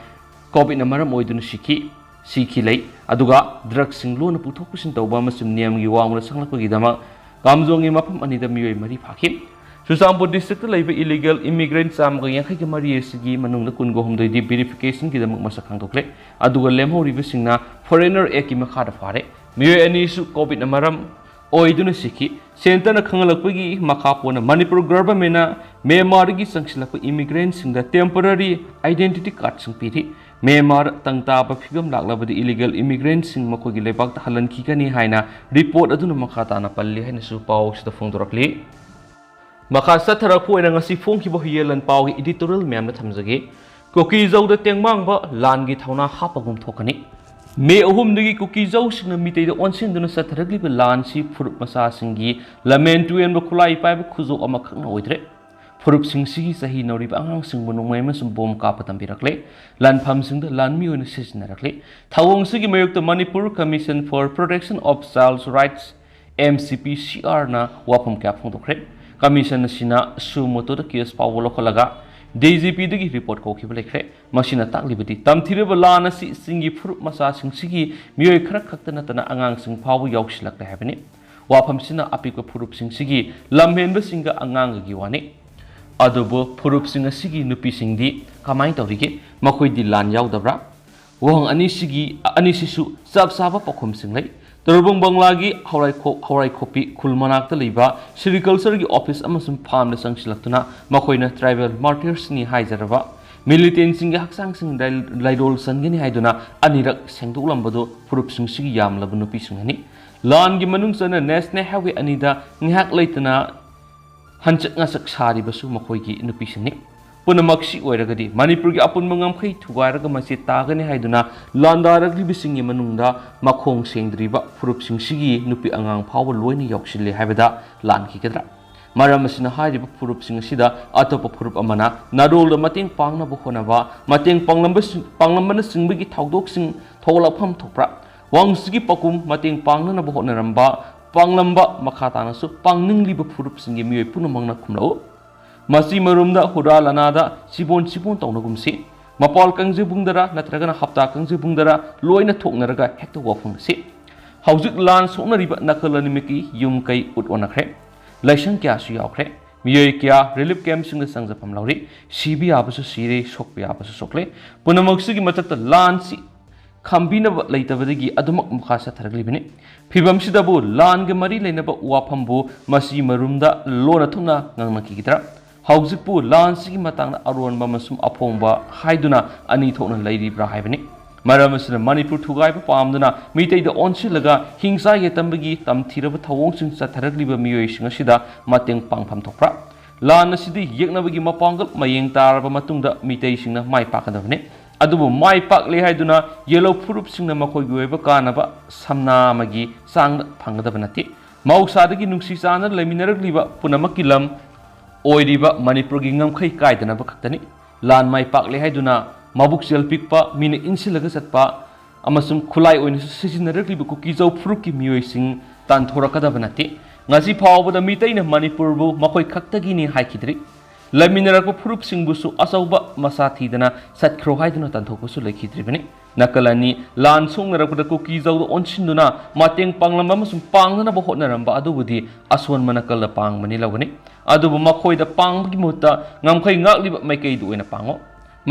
ꯀꯣꯚꯤꯗꯅ ꯃꯔꯝ ꯑꯣꯏꯗꯨꯅ ꯁꯤꯈꯤ, ꯁꯤꯈꯤ ꯂꯩ꯫ ꯑꯗꯨꯒ ꯗ꯭ꯔꯒꯁꯤꯡ ꯂꯣꯟꯅ ꯄꯨꯊꯣꯛ ꯄꯨꯁꯤꯟ ꯇꯧꯕ ꯑꯃꯁꯨꯡ ꯅꯤꯌꯝꯒꯤ ꯋꯥꯡꯃꯗ ꯆꯪꯂꯛꯄꯒꯤꯗꯃꯛ ꯀꯥꯝꯖꯣꯡꯒꯤ ꯃꯐꯝ ꯑꯅꯤꯗ ꯃꯤꯑꯣꯏ ꯃꯔꯤ ꯐꯥꯈꯤ꯫ ꯆꯨꯔꯆꯥꯟꯄꯨꯔ ꯗꯤꯁꯇ꯭ꯔꯤꯛꯇ ꯂꯩꯕ ꯏꯂꯤꯒꯦꯜ ꯏꯃꯤꯒ꯭ꯔꯦꯟꯠ ꯆꯥꯝꯃꯒ ꯌꯥꯡꯈꯩꯒ ꯃꯔꯤ ꯑꯁꯤꯒꯤ ꯃꯅꯨꯡꯗ ꯀꯨꯟꯒ ꯍꯨꯝꯗꯣꯏꯗꯤ ꯚꯦꯔꯤꯐꯤꯀꯦꯁꯟꯒꯤꯗꯃꯛ ꯃꯁꯛ ꯈꯪꯗꯣꯛꯂꯦ, ꯑꯗꯨꯒ ꯂꯦꯝꯍꯧꯔꯤꯕꯁꯤꯡꯅ ꯐꯣꯔꯦꯅꯔ ꯑꯦꯛꯀꯤ ꯃꯈꯥꯗ ꯐꯥꯔꯦ꯫ ꯃꯤꯑꯣꯏ ꯑꯅꯤꯁꯨ ꯀꯣꯚꯤꯗꯅ ꯃꯔꯝ ꯑꯣꯏꯗꯨꯅ ꯁꯤꯈꯤ꯫ ꯁꯦꯟꯇꯔꯅ ꯈꯪꯍꯜꯂꯛꯄꯒꯤ ꯃꯈꯥ ꯄꯣꯟꯅ ꯃꯅꯤꯄꯨꯔ ꯒꯚꯔꯟꯃꯦꯟꯠꯅ ꯃ꯭ꯌꯥꯟꯃꯥꯔꯗꯒꯤ ꯆꯪꯁꯤꯜꯂꯛꯄ ꯏꯃꯤꯒ꯭ꯔꯦꯟꯠꯁꯤꯡꯗ ꯇꯦꯝꯄꯔꯔꯤ ꯑꯥꯏꯗꯦꯟꯇꯤꯇꯤ ꯀꯥꯔꯗꯁꯤꯡ ꯄꯤꯔꯤ꯫ ꯃ꯭ꯌꯥꯟꯃꯥꯔ ꯇꯪ ꯇꯥꯕ ꯐꯤꯕꯝ ꯂꯥꯛꯂꯕꯗꯤ ꯏꯂꯤꯒꯦꯜ ꯏꯃꯤꯒ꯭ꯔꯦꯟꯠꯁꯤꯡ ꯃꯈꯣꯏꯒꯤ ꯂꯩꯕꯥꯛꯇ ꯍꯜꯍꯟꯈꯤꯒꯅꯤ ꯍꯥꯏꯅ ꯔꯤꯄꯣꯔꯠ ꯑꯗꯨꯅ ꯃꯈꯥ ꯇꯥꯅ ꯄꯜꯂꯤ ꯍꯥꯏꯅꯁꯨ ꯄꯥꯎ ꯑꯁꯤꯗ ꯐꯣꯡꯗꯣꯔꯛꯂꯤ꯫ ꯃꯈꯥ ꯆꯠꯊꯔꯛꯄ ꯑꯣꯏꯅ ꯉꯁꯤ ꯐꯣꯡꯈꯤꯕ ꯍꯨꯏꯌꯦꯟ ꯂꯥꯟꯄꯥꯎꯒꯤ ꯏꯗꯤꯇꯣꯔꯤꯌꯦꯜ ꯃꯌꯥꯝꯗ ꯊꯝꯖꯒꯦ꯫ ꯀꯨꯀꯤ ꯖꯧꯗ ꯇꯦꯡꯕꯥꯡꯕ ꯂꯥꯟꯒꯤ ꯊꯧꯅꯥ ꯍꯥꯞꯄꯒꯨꯝ ꯊꯣꯛꯀꯅꯤ꯫ ꯃꯦ ꯑꯍꯨꯝꯗꯒꯤ ꯀꯨꯀꯤ ꯖꯧꯁꯤꯡꯅ ꯃꯤꯇꯩꯗ ꯑꯣꯟꯁꯤꯟꯗꯨꯅ ꯆꯠꯊꯔꯛꯂꯤꯕ ꯂꯥꯟꯁꯤ ꯐꯨꯔꯨꯞ ꯃꯆꯥꯁꯤꯡꯒꯤ ꯂꯃꯦꯟ ꯇꯨꯌꯦꯟꯕ ꯈꯨꯠꯂꯥꯏ ꯄꯥꯏꯕ ꯈꯨꯖꯣꯞ ꯑꯃꯈꯛꯅ ꯑꯣꯏꯗ꯭ꯔꯦ꯫ ꯐꯨꯔꯨꯞꯁꯤꯡꯁꯤꯒꯤ ꯆꯍꯤ ꯅꯧꯔꯤꯕ ꯑꯉꯥꯡꯁꯤꯡꯕꯨ ꯅꯣꯡꯃꯩ ꯑꯃꯁꯨꯡ ꯕꯣꯝ ꯀꯥꯞꯄ ꯇꯝꯕꯤꯔꯛꯂꯦ꯫ ꯂꯥꯟꯐꯝꯁꯤꯡꯗ ꯂꯥꯟꯃꯤ ꯑꯣꯏꯅ ꯁꯤꯖꯤꯟꯅꯔꯛꯂꯦ꯫ ꯊꯧꯑꯣꯡꯁꯤꯒꯤ ꯃꯥꯌꯣꯛꯇ Manipur Commission for Protection of Child Rights, M C P C R ꯅ ꯋꯥꯐꯝ ꯀꯌꯥ ꯐꯣꯡꯗꯣꯛꯈ꯭ꯔꯦ꯫ ꯀꯃꯤꯁꯟ ꯑꯁꯤꯅ suo motoꯗ case ꯐꯥꯎꯕ ꯂꯧꯈꯠꯂꯒ D G Pꯗꯒꯤ report ꯀꯧꯈꯤꯕ ꯂꯩꯈ꯭ꯔꯦ꯫ ꯃꯁꯤꯅ ꯇꯥꯛꯂꯤꯕꯗꯤ ꯇꯝꯊꯤꯔꯕ ꯂꯥꯟ ꯑꯁꯤ ꯆꯤꯡꯒꯤ ꯐꯨꯔꯨꯞ ꯃꯆꯥꯁꯤꯡꯁꯤꯒꯤ ꯃꯤꯑꯣꯏ ꯈꯔ ꯈꯛꯇ ꯅꯠꯇꯅ ꯑꯉꯥꯡꯁꯤꯡ ꯐꯥꯎꯕ ꯌꯥꯎꯁꯤꯜꯂꯛꯂꯦ ꯍꯥꯏꯕꯅꯤ꯫ ꯋꯥꯐꯝꯁꯤꯅ ꯑꯄꯤꯛꯄ ꯐꯨꯔꯨꯞꯁꯤꯡꯁꯤꯒꯤ ꯂꯝꯍꯦꯟꯕꯁꯤꯡꯒ ꯑꯉꯥꯡꯒꯒꯤ ꯋꯥꯅꯤ꯫ ꯑꯗꯨꯕꯨ ꯐꯨꯔꯨꯞꯁꯤꯡ ꯑꯁꯤꯒꯤ ꯅꯨꯄꯤꯁꯤꯡꯗꯤ ꯀꯃꯥꯏꯅ ꯇꯧꯔꯤꯒꯦ? ꯃꯈꯣꯏꯗꯤ ꯂꯥꯟ ꯌꯥꯎꯗꯕ꯭ꯔꯥ? ꯋꯥꯍꯪ ꯑꯅꯤꯁꯤꯒꯤ, ꯑꯅꯤꯁꯤꯁꯨ ꯆꯞ ꯆꯥꯕ ꯄꯥꯎꯈꯨꯝꯁꯤꯡ ꯂꯩ꯫ ꯇꯣꯔꯕꯨꯡ ꯕꯪꯂꯥꯒꯤ ꯍꯧꯔꯥꯏꯈꯣ-, ꯍꯧꯔꯥꯏꯈꯣꯛꯄꯤ ꯈꯨꯜ ꯃꯅꯥꯛꯇ ꯂꯩꯕ sericultureꯒꯤ office ꯑꯃꯁꯨꯡ farmꯗ ꯆꯪꯁꯤꯜꯂꯛꯇꯨꯅ ꯃꯈꯣꯏꯅ tribal martyrsꯅꯤ ꯍꯥꯏꯖꯔꯕ militantꯁꯤꯡꯒꯤ ꯍꯛꯆꯥꯡꯁꯤꯡ ꯂꯩ-, ꯂꯩꯔꯣꯜ ꯆꯟꯒꯅꯤ ꯍꯥꯏꯗꯨꯅ ꯑꯅꯤꯔꯛ ꯁꯦꯡꯗꯣꯛꯂꯝꯕꯗꯨ ꯐꯨꯔꯨꯞꯁꯤꯡꯁꯤꯒꯤ ꯌꯥꯝꯂꯕ ꯅꯨꯄꯤꯁꯤꯡꯅꯅꯤ꯫ ꯂꯥꯟꯒꯤ ꯃꯅꯨꯡ ꯆꯟꯅ National Highway ꯑꯅꯤꯗ ꯉꯥꯏꯍꯥꯛ ꯂꯩꯇꯅ ꯍꯟꯆꯛ ꯉꯆꯛ ꯁꯥꯔꯤꯕꯁꯨ ꯃꯈꯣꯏꯒꯤ ꯅꯨꯄꯤꯁꯤꯡꯅꯤ꯫ ꯄꯨꯝꯅꯃꯛꯁꯤ ꯑꯣꯏꯔꯒꯗꯤ ꯃꯅꯤꯄꯨꯔꯒꯤ ꯑꯄꯨꯟꯕ ꯉꯝꯈꯩ ꯊꯨꯒꯥꯏꯔꯒ ꯃꯁꯤ ꯇꯥꯒꯅꯤ ꯍꯥꯏꯗꯨꯅ ꯂꯥꯟꯗꯥꯔꯛꯂꯤꯕꯁꯤꯡꯒꯤ ꯃꯅꯨꯡꯗ ꯃꯈꯣꯡ ꯁꯦꯡꯗ꯭ꯔꯤꯕ ꯐꯨꯔꯨꯞꯁꯤꯡꯁꯤꯒꯤ ꯅꯨꯄꯤ ꯑꯉꯥꯡ ꯐꯥꯎꯕ ꯂꯣꯏꯅ ꯌꯥꯎꯁꯤꯜꯂꯦ ꯍꯥꯏꯕꯗ ꯂꯥꯟꯈꯤꯒꯗ꯭ꯔꯥ? ꯃꯔꯝ ꯑꯁꯤꯅ ꯍꯥꯏꯔꯤꯕ ꯐꯨꯔꯨꯞꯁꯤꯡ ꯑꯁꯤꯗ ꯑꯇꯣꯞꯄ ꯐꯨꯔꯨꯞ ꯑꯃꯅ ꯅꯥꯗꯣꯜꯗ ꯃꯇꯦꯡ ꯄꯥꯡꯅꯕ ꯍꯣꯠꯅꯕ, ꯃꯇꯦꯡ ꯄꯥꯡꯂꯝꯕꯁꯤꯡ-, ꯄꯥꯡꯂꯝꯕꯅꯆꯤꯡꯕꯒꯤ ꯊꯧꯗꯣꯛꯁꯤꯡ ꯊꯣꯛꯂꯛꯐꯝ ꯊꯣꯛꯄ꯭ꯔꯥ? ꯋꯥꯍꯪꯁꯤꯒꯤ ꯄꯥꯎꯈꯨꯝ, ꯃꯇꯦꯡ ꯄꯥꯡꯅꯅꯕ ꯍꯣꯠꯅꯔꯝꯕ, ꯄꯥꯡꯂꯝꯕ, ꯃꯈꯥ ꯇꯥꯅꯁꯨ ꯄꯥꯡꯅꯤꯡꯂꯤꯕ ꯐꯨꯔꯨꯞꯁꯤꯡꯒꯤ ꯃꯤꯑꯣꯏ ꯄꯨꯝꯅꯃꯛꯅ ꯈꯨꯝꯂꯛꯎ꯫ ꯃꯁꯤ ꯃꯔꯨꯝꯗ ꯍꯨꯔꯥ ꯂꯅꯥꯗ ꯆꯤꯕꯣꯟ ꯆꯤꯕꯣꯟ ꯇꯧꯅꯒꯨꯝꯁꯤ꯫ ꯃꯄꯥꯜ ꯀꯥꯡꯖꯩꯕꯨꯡꯗꯔ ꯅꯠꯇ꯭ꯔꯒꯅ ꯍꯞꯇꯥ ꯀꯥꯡꯖꯩꯕꯨꯡꯗꯔ ꯂꯣꯏꯅ ꯊꯣꯛꯅꯔꯒ ꯍꯦꯛꯇ ꯋꯥ ꯐꯣꯡꯅꯁꯤ꯫ ꯍꯧꯖꯤꯛ ꯂꯥꯟ ꯁꯣꯛꯅꯔꯤꯕ ꯅꯥꯀꯜ ꯑꯅꯤꯃꯛꯀꯤ ꯌꯨꯝ ꯀꯩ ꯎꯠ ꯑꯣꯟꯅꯈ꯭ꯔꯦ꯫ ꯂꯥꯏꯁꯪ ꯀꯌꯥꯁꯨ ꯌꯥꯎꯈ꯭ꯔꯦ꯫ ꯃꯤꯑꯣꯏ ꯀꯌꯥ relief campꯁꯤꯡꯗ ꯆꯪꯖꯐꯝ ꯂꯧꯔꯤ꯫ ꯁꯤꯕ ꯌꯥꯕꯁꯨ ꯁꯤꯔꯦ, ꯁꯣꯛꯄ ꯌꯥꯕꯁꯨ ꯁꯣꯛꯂꯦ꯫ ꯄꯨꯝꯅꯃꯛꯁꯤꯒꯤ ꯃꯊꯛꯇ ꯂꯥꯟꯁꯤ ꯈꯥꯝꯕꯤꯅꯕ ꯂꯩꯇꯕꯗꯒꯤ ꯑꯗꯨꯃꯛ ꯃꯈꯥ ꯆꯠꯊꯔꯛꯂꯤꯕꯅꯤ꯫ ꯐꯤꯕꯝꯁꯤꯗꯕꯨ ꯂꯥꯟꯒ ꯃꯔꯤ ꯂꯩꯅꯕ ꯋꯥꯐꯝꯕꯨ ꯃꯁꯤ ꯃꯔꯨꯝꯗ ꯂꯣꯟꯅ ꯊꯨꯞꯅ ꯉꯥꯡꯅꯈꯤꯒꯗ꯭ꯔꯥ? ꯍꯧꯖꯤꯛꯄꯨ ꯂꯥꯟꯁꯤꯒꯤ ꯃꯇꯥꯡꯗ ꯑꯔꯣꯟꯕ ꯑꯃꯁꯨꯡ ꯑꯐꯣꯡꯕ ꯍꯥꯏꯗꯨꯅ ꯑꯅꯤ ꯊꯣꯛꯅ ꯂꯩꯔꯤꯕ꯭ꯔꯥ ꯍꯥꯏꯕꯅꯤ꯫ ꯃꯔꯝ ꯑꯁꯤꯅ ꯃꯅꯤꯄꯨꯔ ꯊꯨꯒꯥꯏꯕ ꯄꯥꯝꯗꯨꯅ ꯃꯤꯇꯩꯗ ꯑꯣꯟꯁꯤꯜꯂꯒ ꯍꯤꯡꯆꯥꯏ ꯌꯦꯇꯝꯕꯒꯤ ꯇꯝꯊꯤꯔꯕ ꯊꯧꯑꯣꯡꯁꯤꯡ ꯆꯠꯊꯔꯛꯂꯤꯕ ꯃꯤꯑꯣꯏꯁꯤꯡ ꯑꯁꯤꯗ ꯃꯇꯦꯡ ꯄꯥꯡꯐꯝ ꯊꯣꯛꯄ꯭ꯔꯥ? ꯂꯥꯟ ꯑꯁꯤꯗꯤ ꯌꯦꯛꯅꯕꯒꯤ ꯃꯄꯥꯡꯒꯜ ꯃꯌꯦꯡ ꯇꯥꯔꯕ ꯃꯇꯨꯡꯗ ꯃꯤꯇꯩꯁꯤꯡꯅ ꯃꯥꯏ ꯄꯥꯛꯀꯗꯕꯅꯤ꯫ ꯑꯗꯨꯕꯨ ꯃꯥꯏ ꯄꯥꯛꯂꯦ ꯍꯥꯏꯗꯨꯅ ꯌꯦꯜꯍꯧ ꯐꯨꯔꯨꯞꯁꯤꯡꯅ ꯃꯈꯣꯏꯒꯤ ꯑꯣꯏꯕ ꯀꯥꯟꯅꯕ ꯁꯝꯅꯥ ꯑꯃꯒꯤ ꯆꯥꯡꯗ ꯐꯪꯒꯗꯕ ꯅꯠꯇꯦ꯫ ꯃꯍꯧꯁꯥꯗꯒꯤ ꯅꯨꯡꯁꯤ ꯆꯥꯟꯅꯅ ꯂꯩꯃꯤꯟꯅꯔꯛꯂꯤꯕ ꯄꯨꯝꯅꯃꯛꯀꯤ ꯂꯝ ꯑꯣꯏꯔꯤꯕ ꯃꯅꯤꯄꯨꯔꯒꯤ ꯉꯝꯈꯩ ꯀꯥꯏꯗꯅꯕ ꯈꯛꯇꯅꯤ꯫ ꯂꯥꯟ ꯃꯥꯏ ꯄꯥꯛꯂꯦ ꯍꯥꯏꯗꯨꯅ ꯃꯕꯨꯛꯆꯦꯜ ꯄꯤꯛꯄ, ꯃꯤꯅ ꯏꯟꯁꯤꯜꯂꯒ ꯆꯠꯄ ꯑꯃꯁꯨꯡ ꯈꯨꯠꯂꯥꯏ ꯑꯣꯏꯅꯁꯨ ꯁꯤꯖꯤꯟꯅꯔꯛꯂꯤꯕ ꯀꯨꯀꯤꯖꯧ ꯐꯨꯔꯨꯞꯀꯤ ꯃꯤꯑꯣꯏꯁꯤꯡ ꯇꯥꯟꯊꯣꯔꯛꯀꯗꯕ ꯅꯠꯇꯦ꯫ ꯉꯁꯤ ꯐꯥꯎꯕꯗ ꯃꯤꯇꯩꯅ ꯃꯅꯤꯄꯨꯔꯕꯨ ꯃꯈꯣꯏ ꯈꯛꯇꯒꯤꯅꯤ ꯍꯥꯏꯈꯤꯗ꯭ꯔꯤ꯫ ꯂꯩꯃꯤꯟꯅꯔꯛꯄ ꯐꯨꯔꯨꯞꯁꯤꯡꯕꯨꯁꯨ ꯑꯆꯧꯕ ꯃꯁꯥ ꯊꯤꯗꯅ ꯆꯠꯈ꯭ꯔꯣ ꯍꯥꯏꯗꯨꯅ ꯇꯥꯟꯊꯣꯛꯄꯁꯨ ꯂꯩꯈꯤꯗ꯭ꯔꯤꯕꯅꯤ꯫ ꯅꯥꯀꯜ ꯑꯅꯤ ꯂꯥꯟ ꯁꯣꯛꯅꯔꯛꯄꯗ ꯀꯨꯀꯤꯖꯧꯗ ꯑꯣꯟꯁꯤꯟꯗꯨꯅ ꯃꯇꯦꯡ ꯄꯥꯡꯂꯝꯕ ꯑꯃꯁꯨꯡ ꯄꯥꯡꯅꯅꯕ ꯍꯣꯠꯅꯔꯝꯕ ꯑꯗꯨꯕꯨꯗꯤ ꯑꯁꯣꯟꯕ ꯅꯥꯀꯜꯗ ꯄꯥꯡꯕꯅꯤ ꯂꯧꯒꯅꯤ꯫ ꯑꯗꯨꯕꯨ ꯃꯈꯣꯏꯗ ꯄꯥꯡꯕꯒꯤ ꯃꯍꯨꯠꯇ ꯉꯝꯈꯩ ꯉꯥꯛꯂꯤꯕ ꯃꯥꯏꯀꯩꯗꯨ ꯑꯣꯏꯅ ꯄꯥꯡꯉꯣ꯫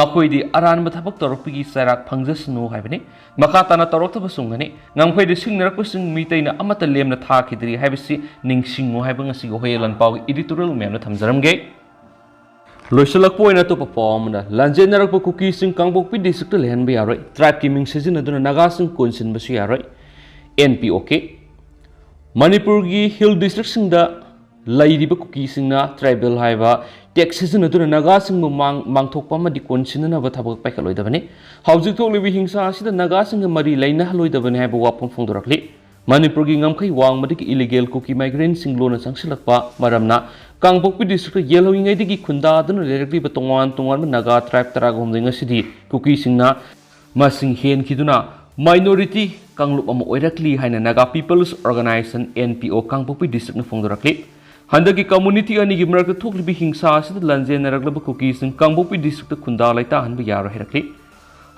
ꯃꯈꯣꯏꯗꯤ ꯑꯔꯥꯟꯕ ꯊꯕꯛ ꯇꯧꯔꯛꯄꯒꯤ ꯆꯩꯔꯥꯛ ꯐꯪꯖꯁꯅꯨ ꯍꯥꯏꯕꯅꯤ꯫ ꯃꯈꯥ ꯇꯥꯅ ꯇꯧꯔꯛꯇꯕ ꯆꯨꯝꯒꯅꯤ꯫ ꯉꯝꯈꯩꯗ ꯁꯤꯡꯅꯔꯛꯄꯁꯤꯡ ꯃꯤꯇꯩꯅ ꯑꯃꯠꯇ ꯂꯦꯝꯅ ꯊꯥꯈꯤꯗ꯭ꯔꯤ ꯍꯥꯏꯕꯁꯤ ꯅꯤꯡꯁꯤꯡꯉꯨ ꯍꯥꯏꯕ ꯉꯁꯤꯒꯤ ꯍꯣꯌꯦ ꯂꯥꯟꯄꯥꯎꯒꯤ editorial ꯃꯌꯥꯝꯗ ꯊꯝꯖꯔꯝꯒꯦ꯫ ꯂꯣꯏꯁꯤꯜꯂꯛꯄ ꯑꯣꯏꯅ ꯑꯇꯣꯞꯄ ꯄꯥꯎ ꯑꯃꯅ, ꯂꯥꯟꯖꯦꯟꯅꯔꯛꯄ ꯀꯨꯀꯤꯁꯤꯡ ꯀꯥꯡꯄꯣꯛꯄꯤ districtꯇ ꯂꯩꯍꯟꯕ ꯌꯥꯔꯣꯏ, tribeꯀꯤ ꯃꯤꯡ ꯁꯤꯖꯤꯟꯅꯗꯨꯅ ꯅꯥꯒꯥꯁꯤꯡ ꯀꯣꯟꯁꯤꯟꯕꯁꯨ ꯌꯥꯔꯣꯏ, N P O K꯫ ꯃꯅꯤꯄꯨꯔꯒꯤ hill districtꯁꯤꯡꯗ ꯂꯩꯔꯤꯕ ꯀꯨꯀꯤꯁꯤꯡꯅ tribal ꯍꯥꯏꯕ tag ꯁꯤꯖꯤꯟꯅꯗꯨꯅ ꯅꯥꯒꯥꯁꯤꯡꯕꯨ ꯃꯥꯡ-, ꯃꯥꯡꯊꯣꯛꯄ ꯑꯃꯗꯤ ꯀꯣꯟꯁꯤꯟꯅꯅꯕ ꯊꯕꯛ ꯄꯥꯏꯈꯠꯂꯣꯏꯗꯕꯅꯤ꯫ ꯍꯧꯖꯤꯛ ꯊꯣꯛꯂꯤꯕ ꯍꯤꯡꯁꯥ ꯑꯁꯤꯗ ꯅꯥꯒꯥꯁꯤꯡꯒ ꯃꯔꯤ ꯂꯩꯅꯍꯜꯂꯣꯏꯗꯕꯅꯤ ꯍꯥꯏꯕ ꯋꯥꯐꯝ ꯐꯣꯡꯗꯣꯔꯛꯂꯤ꯫ ꯃꯅꯤꯄꯨꯔꯒꯤ ꯉꯝꯈꯩ ꯋꯥꯡꯃꯗꯒꯤ illegal ꯀꯨꯀꯤ migrantꯁꯤꯡ ꯂꯣꯟꯅ ꯆꯪꯁꯤꯜꯂꯛꯄ ꯃꯔꯝꯅ ꯀꯥꯡꯄꯣꯛꯄꯤ districtꯇ ꯌꯦꯜꯍꯧꯔꯤꯉꯩꯗꯒꯤ ꯈꯨꯟꯗꯥꯗꯨꯅ ꯂꯩꯔꯛꯂꯤꯕ ꯇꯣꯉꯥꯟ ꯇꯣꯉꯥꯟꯕ ꯅꯥꯒꯥ tribe ꯇꯔꯥꯒ ꯍꯨꯝꯗꯣꯏ ꯉꯁꯤꯗꯤ ꯀꯨꯀꯤꯁꯤꯡꯅ ꯃꯁꯤꯡ ꯍꯦꯟꯈꯤꯗꯨꯅ minority ꯀꯥꯡꯂꯨꯞ ꯑꯃ ꯑꯣꯏꯔꯛꯂꯤ ꯍꯥꯏꯅ Naga People's Organisation, N P O, ꯀꯥꯡꯄꯣꯛꯄꯤ districtꯅ ꯐꯣꯡꯗꯣꯔꯛꯂꯤ꯫ ꯍꯟꯗꯛꯀꯤ community ꯑꯅꯤꯒꯤ ꯃꯔꯛꯇ ꯊꯣꯛꯂꯤꯕ ꯍꯤꯡꯁꯥ ꯑꯁꯤꯗ ꯂꯥꯟꯖꯦꯟꯅꯔꯛꯂꯕ ꯀꯨꯀꯤꯁꯤꯡ ꯀꯥꯡꯄꯣꯛꯄꯤ districtꯇ ꯈꯨꯟꯗꯥ ꯂꯩꯇꯥꯍꯟꯕ ꯌꯥꯔꯣꯏ ꯍꯥꯏꯔꯛꯂꯤ꯫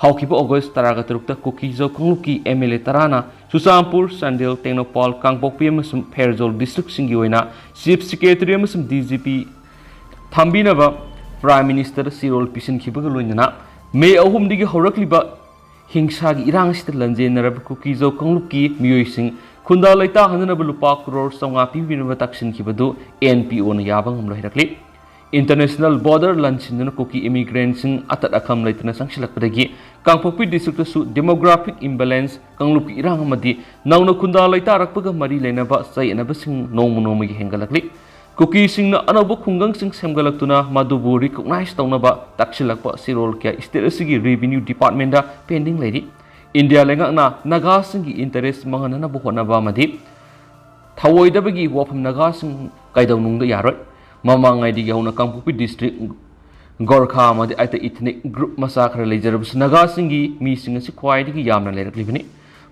ꯍꯧꯈꯤꯕ August ꯇꯔꯥꯒ ꯇꯔꯨꯛꯇ ꯀꯨꯀꯤꯖꯧ ꯀꯥꯡꯂꯨꯞꯀꯤ M L A ꯇꯔꯥꯅ Churachandpur, Chandel, Tengnoupal, ꯀꯥꯡꯄꯣꯛꯄꯤ ꯑꯃꯁꯨꯡ ꯐꯦꯔꯖꯣꯜ districtꯁꯤꯡꯒꯤ ꯑꯣꯏꯅ Chief Secretary ꯑꯃꯁꯨꯡ D G P ꯊꯝꯕꯤꯅꯕ Prime Ministerꯗ ꯆꯦꯔꯣꯜ ꯄꯤꯁꯤꯟꯈꯤꯕꯒ ꯂꯣꯏꯅꯅ May ꯑꯍꯨꯝꯗꯒꯤ ꯍꯧꯔꯛꯂꯤꯕ ꯍꯤꯡꯁꯥꯒꯤ ꯏꯔꯥꯡ ꯑꯁꯤꯗ ꯂꯥꯟꯖꯦꯟꯅꯔꯕ ꯀꯨꯀꯤꯖꯧ ꯀꯥꯡꯂꯨꯞꯀꯤ ꯃꯤꯑꯣꯏꯁꯤꯡ ꯈꯨꯟꯗꯥ ꯂꯩꯇꯥꯍꯟꯅꯅꯕ ꯂꯨꯄꯥ ꯀ꯭ꯔꯣꯔ ꯆꯥꯝꯃꯉꯥ ꯄꯤꯕꯤꯅꯕ ꯇꯛꯁꯤꯟꯈꯤꯕꯗꯨ N P Oꯅ ꯌꯥꯕ ꯉꯝꯂꯣꯏ ꯍꯥꯏꯔꯛꯂꯤ꯫ International border ꯂꯥꯟꯁꯤꯟꯗꯨꯅ ꯀꯨꯀꯤ immigrantꯁꯤꯡ ꯑꯇꯠ ꯑꯈꯝ ꯂꯩꯇꯅ ꯆꯪꯁꯤꯜꯂꯛꯄꯗꯒꯤ ꯀꯥꯡꯄꯣꯛꯄꯤ districtꯇꯁꯨ demographic imbalance, ꯀꯥꯡꯂꯨꯞꯀꯤ ꯏꯔꯥꯡ ꯑꯃꯗꯤ ꯅꯧꯅ ꯈꯨꯟꯗꯥ ꯂꯩꯇꯥꯔꯛꯄꯒ ꯃꯔꯤ ꯂꯩꯅꯕ ꯆꯌꯦꯠꯅꯕꯁꯤꯡ ꯅꯣꯡꯃ ꯅꯣꯡꯃꯒꯤ ꯍꯦꯟꯒꯠꯂꯛꯂꯤ꯫ ꯀꯨꯀꯤꯁꯤꯡꯅ ꯑꯅꯧꯕ ꯈꯨꯡꯒꯪꯁꯤꯡ ꯁꯦꯝꯒꯠꯂꯛꯇꯨꯅ ꯃꯗꯨꯕꯨ recognize ꯇꯧꯅꯕ ꯇꯛꯁꯤꯜꯂꯛꯄ ꯆꯦꯔꯣꯜ ꯀꯌꯥ state ꯑꯁꯤꯒꯤ revenue departmentꯗ pending ꯂꯩꯔꯤ꯫ ꯏꯟꯗꯤꯌꯥ ꯂꯩꯉꯥꯛꯅ ꯅꯥꯒꯥꯁꯤꯡꯒꯤ interest ꯃꯥꯡꯍꯟꯅꯅꯕ ꯍꯣꯠꯅꯕ ꯑꯃꯗꯤ ꯊꯧꯑꯣꯏꯗꯕꯒꯤ ꯋꯥꯐꯝ ꯅꯥꯒꯥꯁꯤꯡ ꯀꯩꯗꯧꯅꯨꯡꯗ ꯌꯥꯔꯣꯏ꯫ ꯃꯃꯥꯡꯉꯩꯗꯒꯤ ꯍꯧꯅ ꯀꯥꯡꯄꯣꯛꯄꯤ ꯗꯤꯁꯇ꯭ꯔꯤꯛ ꯒꯣꯔꯈꯥ ꯑꯃꯗꯤ ꯑꯇꯩ ꯏꯊꯅꯤꯛ ꯒ꯭ꯔꯨꯞ ꯃꯆꯥ ꯈꯔ ꯂꯩꯖꯔꯕꯁꯨ ꯅꯥꯒꯥꯁꯤꯡꯒꯤ ꯃꯤꯁꯤꯡ ꯑꯁꯤ ꯈ꯭ꯋꯥꯏꯗꯒꯤ ꯌꯥꯝꯅ ꯂꯩꯔꯛꯂꯤꯕꯅꯤ꯫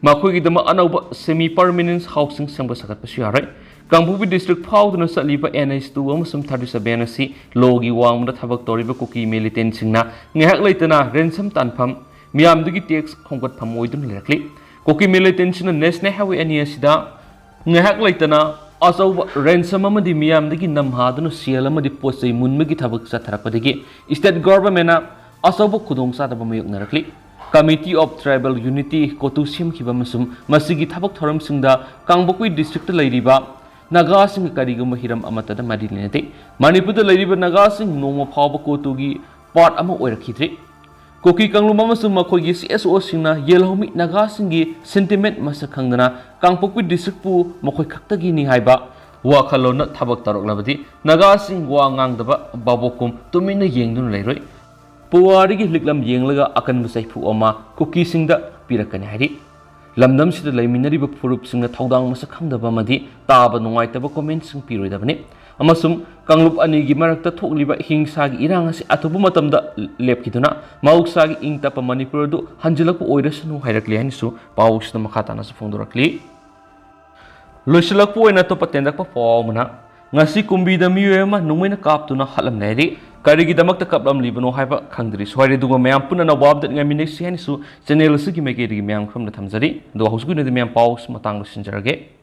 ꯃꯈꯣꯏꯒꯤꯗꯃꯛ ꯑꯅꯧꯕ ꯁꯦꯃꯤ ꯄꯔꯃꯤꯅꯦꯟ ꯍꯥꯎꯁꯤꯡ ꯁꯦꯝꯒꯠ ꯁꯥꯒꯠꯄꯁꯨ ꯌꯥꯔꯣꯏ꯫ ꯀꯥꯡꯄꯣꯛꯄꯤ ꯗꯤꯁꯇ꯭ꯔꯤꯛ ꯐꯥꯎꯗꯨꯅ ꯆꯠꯂꯤꯕ ꯑꯦꯟ ꯑꯩꯆ ꯇꯨ ꯑꯃꯁꯨꯡ ꯊꯥꯔꯇꯤ ꯁꯚꯦꯟ ꯑꯁꯤ ꯂꯣꯒꯤ ꯋꯥꯡꯃꯗ ꯊꯕꯛ ꯇꯧꯔꯤꯕ ꯀꯨꯀꯤ ꯃꯤꯂꯤꯇꯦꯟꯁꯤꯡꯅ ꯉꯥꯏꯍꯥꯛ ꯂꯩꯇꯅ ꯔꯦꯟꯁꯝ ꯇꯥꯟꯐꯝ, ꯃꯤꯌꯥꯝꯗꯒꯤ ꯇꯦꯛꯁ ꯈꯣꯝꯒꯠꯐꯝ ꯑꯣꯏꯗꯨꯅ ꯂꯩꯔꯛꯂꯤ꯫ ꯀꯨꯀꯤ ꯃꯤꯂꯤꯇꯦꯟꯁꯤꯡꯅ ꯅꯦꯁꯅꯦꯜ ꯍꯥꯏꯋꯦ ꯑꯅꯤ ꯑꯁꯤꯗ ꯉꯥꯏꯍꯥꯛ ꯂꯩꯇꯅ ꯑꯆꯧꯕ ꯔꯦꯟꯁꯝ ꯑꯃꯗꯤ ꯃꯤꯌꯥꯝꯗꯒꯤ ꯅꯝꯍꯥꯗꯨꯅ ꯁꯦꯜ ꯑꯃꯗꯤ ꯄꯣꯠ ꯆꯩ ꯃꯨꯟꯕꯒꯤ ꯊꯕꯛ ꯆꯠꯊꯔꯛꯄꯗꯒꯤ ꯁ꯭ꯇꯦꯠ ꯒꯣꯚꯔꯟꯃꯦꯟꯠꯅ ꯑꯆꯧꯕ ꯈꯨꯗꯣꯡꯆꯥꯗꯕ ꯃꯥꯌꯣꯛꯅꯔꯛꯂꯤ꯫ Committee of Tribal Unity, ꯀꯣꯇꯨ ꯁꯦꯝꯈꯤꯕ ꯑꯃꯁꯨꯡ ꯃꯁꯤꯒꯤ ꯊꯕꯛ ꯊꯧꯔꯝꯁꯤꯡꯗ ꯀꯥꯡꯄꯣꯛꯄꯤ ꯗꯤꯁꯇ꯭ꯔꯤꯛꯇ ꯂꯩꯔꯤꯕ ꯅꯥꯒꯥꯁꯤꯡꯒ ꯀꯔꯤꯒꯨꯝꯕ ꯍꯤꯔꯝ ꯑꯃꯠꯇꯗ ꯃꯔꯤ ꯂꯩꯅꯗꯦ꯫ ꯃꯅꯤꯄꯨꯔꯗ ꯂꯩꯔꯤꯕ ꯅꯥꯒꯥꯁꯤꯡ ꯅꯣꯡꯃ ꯐꯥꯎꯕ ꯀꯣꯇꯨꯒꯤ ꯄꯥꯔꯠ ꯑꯃ ꯑꯣꯏꯔꯛꯈꯤꯗ꯭ꯔꯤ꯫ ꯀꯨꯀꯤ ꯀꯥꯡꯂꯨꯞ ꯑꯃꯁꯨꯡ ꯃꯈꯣꯏꯒꯤ ꯁꯤ ꯑꯦꯁ ꯑꯣꯁꯤꯡꯅ ꯌꯦꯜꯍꯧꯃꯤ ꯅꯥꯒꯥꯁꯤꯡꯒꯤ ꯁꯦꯟꯇꯤꯃꯦꯟꯠ ꯃꯁꯛ ꯈꯪꯗꯅ ꯀꯥꯡꯄꯣꯛꯄꯤ ꯗꯤꯁꯇ꯭ꯔꯤꯛꯄꯨ ꯃꯈꯣꯏ ꯈꯛꯇꯒꯤꯅꯤ ꯍꯥꯏꯕ ꯋꯥꯈꯜꯂꯣꯟꯅ ꯊꯕꯛ ꯇꯧꯔꯛꯂꯕꯗꯤ ꯅꯥꯒꯥꯁꯤꯡ ꯋꯥ ꯉꯥꯡꯗꯕ ꯚꯥꯕꯣꯛꯀꯨꯝ ꯇꯨꯃꯤꯟꯅ ꯌꯦꯡꯗꯨꯅ ꯂꯩꯔꯣꯏ꯫ ꯄꯨꯋꯥꯔꯤꯒꯤ ꯂꯤꯛꯂꯝ ꯌꯦꯡꯂꯒ ꯑꯀꯟꯕ ꯆꯩꯐꯨ ꯑꯃ ꯀꯨꯀꯤꯁꯤꯡꯗ ꯄꯤꯔꯛꯀꯅꯤ ꯍꯥꯏꯔꯤ꯫ ꯂꯝꯗꯝꯁꯤꯗ ꯂꯩꯃꯤꯟꯅꯔꯤꯕ ꯐꯨꯔꯨꯞꯁꯤꯡꯅ ꯊꯧꯗꯥꯡ ꯃꯁꯛ ꯈꯪꯗꯕ ꯑꯃꯗꯤ ꯇꯥꯕ ꯅꯨꯡꯉꯥꯏꯇꯕ ꯀꯣꯃꯦꯟꯠꯁꯤꯡ ꯄꯤꯔꯣꯏꯗꯕꯅꯤ ꯑꯃꯁꯨꯡ ꯀꯥꯡꯂꯨꯞ ꯑꯅꯤꯒꯤ ꯃꯔꯛꯇ ꯊꯣꯛꯂꯤꯕ ꯍꯤꯡꯁꯥꯒꯤ ꯏꯔꯥꯡ ꯑꯁꯤ ꯑꯊꯨꯕ ꯃꯇꯝꯗ ꯂꯦꯞꯈꯤꯗꯨꯅ ꯃꯍꯧꯁꯥꯒꯤ ꯏꯪ ꯇꯞꯄ ꯃꯅꯤꯄꯨꯔ ꯑꯗꯨ ꯍꯟꯖꯤꯜꯂꯛꯄ ꯑꯣꯏꯔꯁꯅꯨ ꯍꯥꯏꯔꯛꯂꯤ ꯍꯥꯏꯅꯁꯨ ꯄꯥꯎꯁꯤꯗ ꯃꯈꯥ ꯇꯥꯅꯁꯨ ꯐꯣꯡꯗꯣꯔꯛꯂꯤ꯫ ꯂꯣꯏꯁꯤꯜꯂꯛꯄ ꯑꯣꯏꯅ ꯑꯇꯣꯞꯄ ꯇꯦꯟꯗꯛꯄ ꯄꯥꯎ ꯑꯃꯅ, ꯉꯁꯤ ꯀꯨꯝꯕꯤꯗ ꯃꯤꯑꯣꯏ ꯑꯃ ꯅꯣꯡꯃꯩꯅ ꯀꯥꯞꯇꯨꯅ ꯍꯥꯠꯂꯝꯂꯦ ꯍꯥꯏꯔꯤ꯫ ꯀꯔꯤꯒꯤꯗꯃꯛꯇ ꯀꯥꯞꯂꯝꯂꯤꯕꯅꯣ ꯍꯥꯏꯕ ꯈꯪꯗ꯭ꯔꯤ꯫ ꯁ꯭ꯋꯥꯏꯔꯦ, ꯑꯗꯨꯒ ꯃꯌꯥꯝ ꯄꯨꯟꯅ ꯑꯅꯧꯕ ꯑꯞꯗꯦꯠ ꯉꯥꯏꯃꯤꯟꯅꯁꯤ ꯍꯥꯏꯅꯁꯨ ꯆꯦꯅꯦꯜ ꯑꯁꯤꯒꯤ ꯃꯥꯏꯀꯩꯗꯒꯤ ꯃꯌꯥꯝ ꯈꯨꯔꯨꯝꯅ ꯊꯝꯖꯔꯤ꯫ ꯑꯗꯨꯒ ꯍꯧꯖꯤꯛꯀꯤ ꯑꯣꯏꯅꯗꯤ ꯃꯌꯥꯝ ꯄꯥꯎꯁꯤ ꯃꯇꯥꯡ ꯂꯣꯏꯁꯤꯟꯖꯔꯒꯦ꯫